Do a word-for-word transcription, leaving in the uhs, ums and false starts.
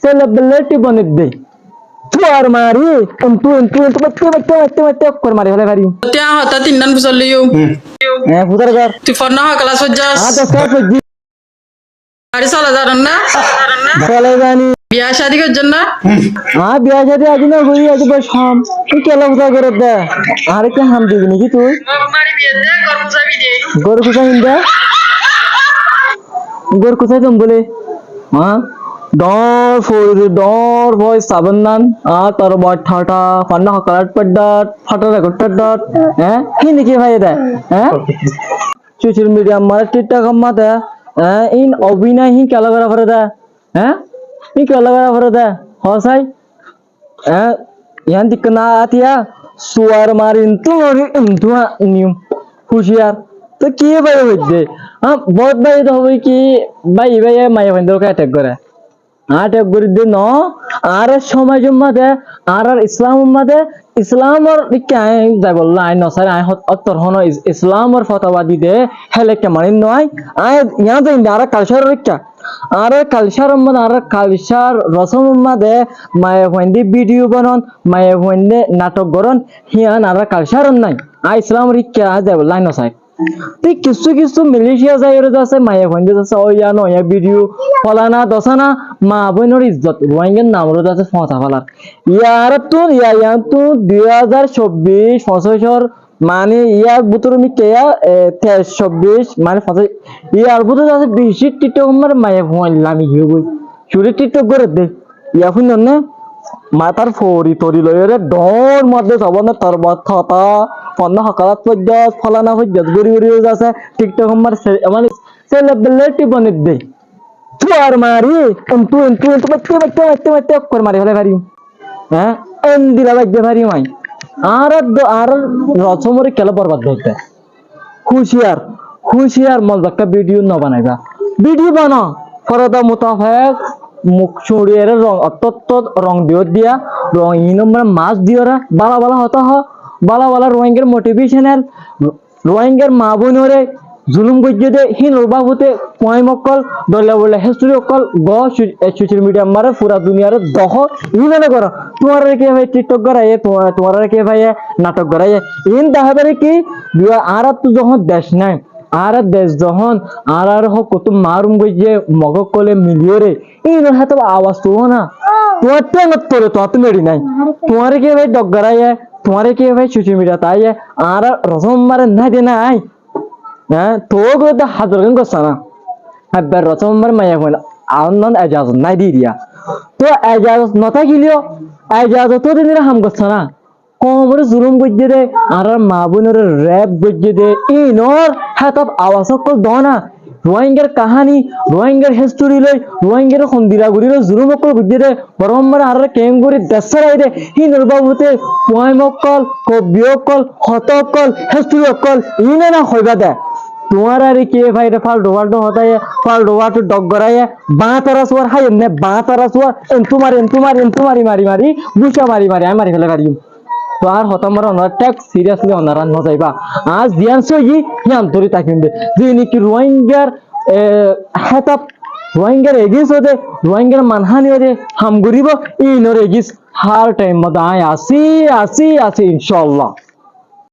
celebrity bonidde. Tuar mari, entu, entu, entu, maitte, maitte, maitte, maitte, ekkore mari félai farim. Tiañ hotá tinnán fusar loiyum. Hmm. Eh, fusar gor. Tui fonná hó kelas foijjós? Añí doc kelas foijjí. Gari sola zanon na? Sola zani. Biya cádi goijjon na? Añí biya cádi aijjó no gori, aijjó boc hom. Tui kiyólla fusar goródde? Añáre ki ham dibi niki tui? Gor mari biya de, gor fusar bi de. Gor fusar hinde? Gor kusai dom bole? Há? Dóñr fori, dóñr boi sabon nan, há, tor boi thata, fanna hokalat paddat, fata rekot paddat, há? Híni ki faiye de? Há? Social media mare, TikTok mare, há? In obinai hín kiyólla gora fore de? Há? Hín kiyólla gora fore de? Hó sai? Eh, yián dikká na atiya, suar mari intu mari intu a niyum. Huciyar. Toi ki bái hoidde? Ah, bout bái to hoibo ki, bái, bái, maiyafuaindór uore attack gore. Attack goridde no, añárar somajor maze, añárar Islamor maze, Islamor dikká añí zaibolla añí no sai, añí hot-, ottor hono Is-, Islamor fotowa dide, héle ekka mani no añí, añí yián zainde añárar culture dikká. Añárar culture or maze, añárar culture rosomor maze maiyafuainde video banon, maiyafuainde natok goron, híyan añárar culture ot nai. Añí Islamor ikká añí zaibolla añí no sai. Thík kissú kissú Malaysia zaiyóre zasé, maiyafuainde zasé, óiya no óiya video, folana dosana, maa boinor izzot, Ruáingar namoré zasé foñsa felar. Yar ttún, ya, yián ttún dui házar cobbic, foñsicor, mani, yar bútore mikká ya, e, teic, cobbic, mani, foñsíc, yar bútore asé beci TikTok or maze maiyafuain lami giyói. Curi TikTok gorédde. Ya fúinnon né? Matár fori tori loiyóre dóñr modde sobonde tor bot hotá, fonná hokalat foijjós, folana foijjós, gori gori asé TikTok or maze se-, mani, celebrity bonidde. Tuar mari, entu, entu, entu, maitte, maitte, maitte, maitte, ekkore mari félai farim. Há? Endilla baijje farim añí. Añárar do-, añárar rosomoré kiyólla borbad goródde? Huciyar, huciyar, mozakka video no banaiba. Video banao, foroda mutafek, muk cúñçiyóre rong, ottót rong diyóre diya, rong inor maze mas diyóre, bála bála hotá hoó, bála bála Ruáingar motivational, Ruáingar maa boinoré zulum goijjé dé, hínor babute fuaim ókkol, dhoilla boilla hesturi ókkol, go su-, e, social media mare fura duniyare dehó, iín ene goró. Tuáñrare ke bái TikTok goráiye, tuá-, tuáñrare ke bái natok goráiye. Iín deháibar ki, dua añárattú zohón dec nái, añárar dec zohón, añárar hókottú maárum goijjé, Mog ókkole miliyóre, iínor hétof abas tuló na. Tuáñr théngot tole tuáñttú meçi nái. Tuáñre ke bái dhok goráiye, tuáñre ke bái social media t aiyé, añárar rosóm mare nái de nái. Há, toóu gorédde hazar gán gossá na. Ebbar rosóm mare maiyafuain aonnon ejazot nái di diya. Toi ejazot no tákileyó, ejazot ói dinire ham gossá na. Koumoré zulum goijjé dé, añárar maa boinoré rep goijjé dé, iínor hétof abas ókkol dó na. Ruáingar kaháni, Ruáingar hesturi loi, Ruáingar hondilla gorí loi zulum ókkol goijjé dé, Bormar añáráre keéngorí dec sárai de, hínor babute fuaim ókkol, kobbi ókkol, hotá ókkol, hesturi ókkol, iín ene hoibá de. Tuáñrare ke bái re faltu faltu hotá ye, faltu faltu dhok goráiye, báñtara suar háiyen né, báñtara suar, entú mari, entú mari, entú mari, mari, mari, gúca mari, mari, añí mari félai farim. Toi añár hotá mare onora take seriously onora no zaiba. Añí ziyán sóiyi, híyan dóri tákiyum de. Ze niki Ruáingar e, hétaf Ruáingar against óde, Ruáingar manháni óde ham goríbo, iínor against hár thaim ot añí así, así, así, incállah.